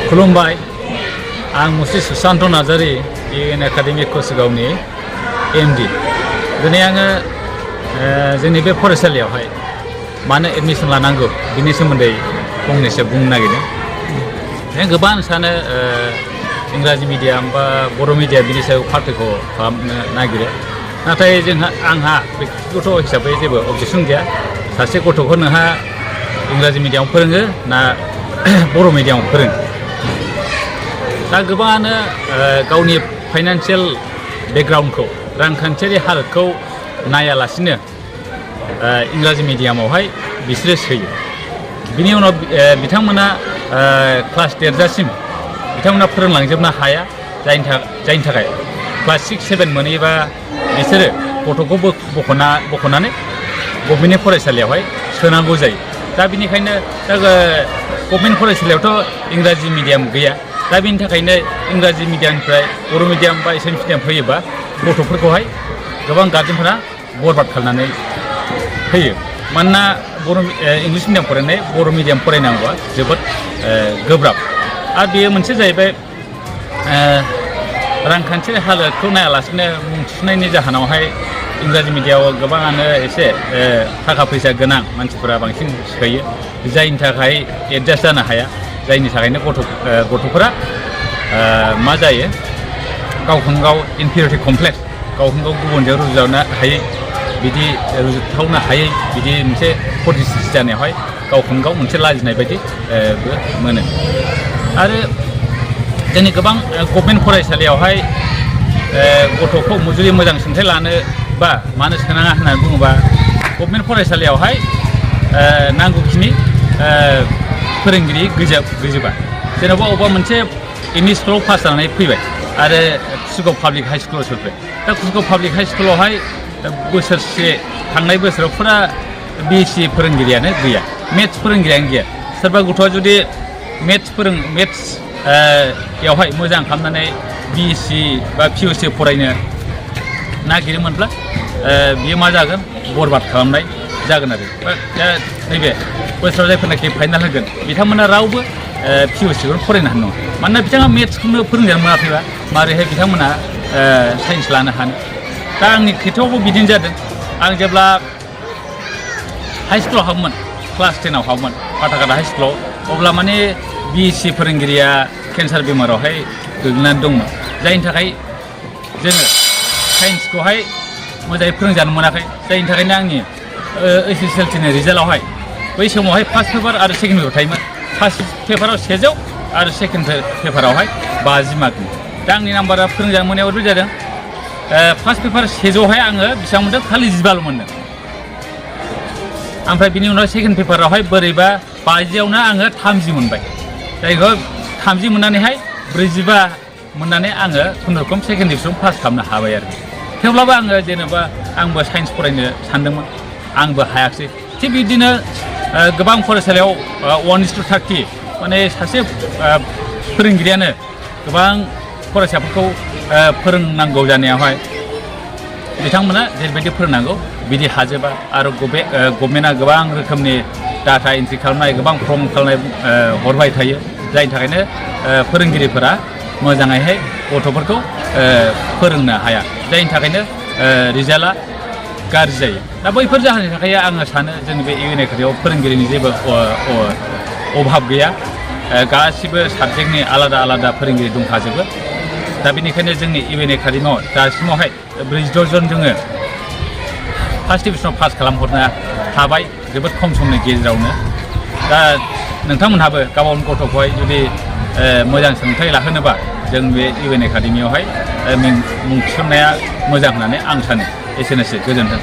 खुलुमबाय आं मुस्रि सुशान्त नार्जारी एन एकाडेमिक कसुगावनि एमडी दिनै आङो जोंनि बे फरायसालियावहाय मानो एडमिसन लानांगौ बिनि सोमोन्दै फंनैसो बुंनो नागिरदों। गोबां सानो इंराजि मिडियाम बा बर' मिडियाम बिनि सायाव पार्थक्य खालामनो नागिरो, नाथाय आंहा बेक्तिगत हिसाबै जेबो अबजेक्सन गैया। सासे गथ'खौ नोंहा इंराजि मिडियामाव फोरोङो ना बर' मिडियामाव फोरोङो। दा गोबाङानो गावनि फाइनान्सियेल बेकग्राउन्डखौ रांखान्थियारि हालोदखौ नायालासिनो इंराजि मिडियामावहाय बिसोरो सोयो। बिनि उनाव बिथांमोना क्लास देरजासिम बिथांमोना फोरोंलांजोबनो हाया, जायनि थाखाय क्लास 6, 7 मोनहैबा बिसोरो गथ'खौ बख'नानै गभमेन्टनि फरायसालियावहाय सोनांगौ जायो। दा बिनिखायनो गभमेन्ट फरायसालियावथ' इंराजि मिडियाम गैया। दा बिनि थाखायनो इंराजि मिडियामनिफ्राय बर' मिडियाम बा एसामिस मिडियाम फैयोबा गथ'फोरखौहाय गोबां गार्जेनफोरा बरबाद खालामनानै होयो। मानोना इंलिस मिडियाम फरायनाय बर' मिडियाम फरायनांगौआ जोबोद गोब्राब। आरो बेयो मोनसे जाहैबाय रांखान्थियारि हालोदखौ नायालासिनो मुं थिसननायनि जाहोनावहाय इंराजि मिडियामाव गोबाङानो एसे थाखा फैसा गोनां मानसिफोरा बांसिन सोयो, जायनि थाखाय एडजास्ट जानो हाया। जायनि थाखायनो गथ'फोरा मा जायो, गावखौनो गाव इनफिरियरिटि कमप्लेक्स, गावखौनो गाव गुबुनजों रुजुजानो हायै, बिदि रुजुथावनो हायै बिदि मोनसे परिस्थिति जानायावहाय गावखौनो गाव मोनसे लाजिनाय बायदिबो मोनो। आरो जोंनि गोबां गभमेन्ट फरायसालियावहाय गथ'खौ जुदि मोजां सोलोंथाइ लानो बा मानो सोनाङा होननानै बुङोबा गभमेन्ट फरायसालियावहाय नांगौखिनि फोरोंगिरि गैजोबा। जेन'बा अबेबा मोनसे एमइ स्कुलाव पास जानानै फैबाय आरो कुसुगाव पाब्लिक हाइ स्कुलाव सफैबाय। दा कुसुगाव पाब्लिक हाइ स्कुलावहाय बोसोरसे थांनाय बोसोराव फुरा बिएससि फोरोंगिरियानो गैया, मेथ्स फोरोंगिरियानो गैया। सोरबा गथ'आ जुदि मेथ्स यावहाय मोजां खालामनानै बिएससि बा पिइउसि फरायनो नागिरोमोनब्ला बियो मा जागोन, बरबाद खालामनाय जागोन आरो। दा नैबे बोसोराव जायफोरनाखि फाइनाल होगोन बिथांमोना रावबो पिइउसिखौनो फरायनो हानाय नङा। मानोना बिथाङा मेथ्सखौनो फोरोंजानो मोनाखैबा मारैहाय बिथांमोना साइन्स लानो हानो। दा आंनि खेथ्रआवबो बिदिनो जादों। आं जेब्ला हाइ स्कुलाव हाबोमोन, क्लास 10आव हाबोमोन पाटाकाटा हाइ स्कुलाव, अब्ला माने बिएससि फोरोंगिरिया केन्सार बेमारावहाय गोग्लैनानै दंमोन, जायनि थाखाय जोङो साइन्सखौहाय मोजाङै फोरोंजानो मोनाखै। जायनि थाखायनो आंनि एसएसएलसिनि रिजाल्टआवहाय बै समावहाय फार्स्ट पेपार आरो सेकेन्ड पेपार थायोमोन। फार्स्ट पेपाराव 100 आरो सेकेन्ड पेपारावहाय 50 मार्कनि। दा आंनि नाम्बारा फोरोंजानो मोननायाव ओरैबायदि जादों, फार्स्ट पेपार 100आवहाय आङो बेसेबां मोनदों, खालि 12 मोनदों। ओमफ्राय बिनि उनाव सेकेन्ड पेपारावहाय बोरैबा 50आवनो आङो 30 मोनबाय। जायखौ 30 मोननानैहाय 45 मोननानै आङो खुनुरुखुम सेकेन्ड डिभिजन पास खालामनो हाबाय आरो। थेवब्लाबो आङो जेनेबा आंबो साइन्स फरायनो सानदोंमोन, आंबो हायाखिसै। थिग बिदिनो गोबां फरायसालियाव 1:30 माने सासे फोरोंगिरियानो गोबां फरायसाफोरखौ फोरोंनांगौ जानायावहाय बिथांमोना जेरैबायदि फोरोंनांगौ बिदि हाजोबा। आरो गभर्नमेन्टआ गोबां रोखोमनि डाटा एन्ट्रि खालामनाय, गोबां फर्म खालामनाय हरबाय थायो, जायनि थाखायनो फोरोंगिरिफोरा मोजाङैहाय गथ'फोरखौ फोरोंनो हाया, जायनि थाखायनो रिजाल्टआ गाज्रि जायो। दा बैफोर जाहोननि थाखाय आङो सानो जोंनि बे इउएन एकाडेमियाव फोरोंगिरिनि जेबो अभाब गैया, गासिबो साबजेक्टनि आलादा आलादा फोरोंगिरि दंखाजोबो। दा बेनिखायनो जोंनि इउएन एकाडेमियाव दासिमावहाय 46 जन जोङो फार्स्ट डिभिजनाव पास खालामहरनो हाबाय, जोबोद खम समनि गेजेरावनो। दा नोंथांमोनहाबो गावबागावनि गथ'खौहाय जुदि मोजां सोलोंथाइ लाहोनोबा जों बे इउएन एकाडेमियावहाय मुं थिसननाया मोजां होननानै आं सानो। एसेनोसै, गोजोन्थों।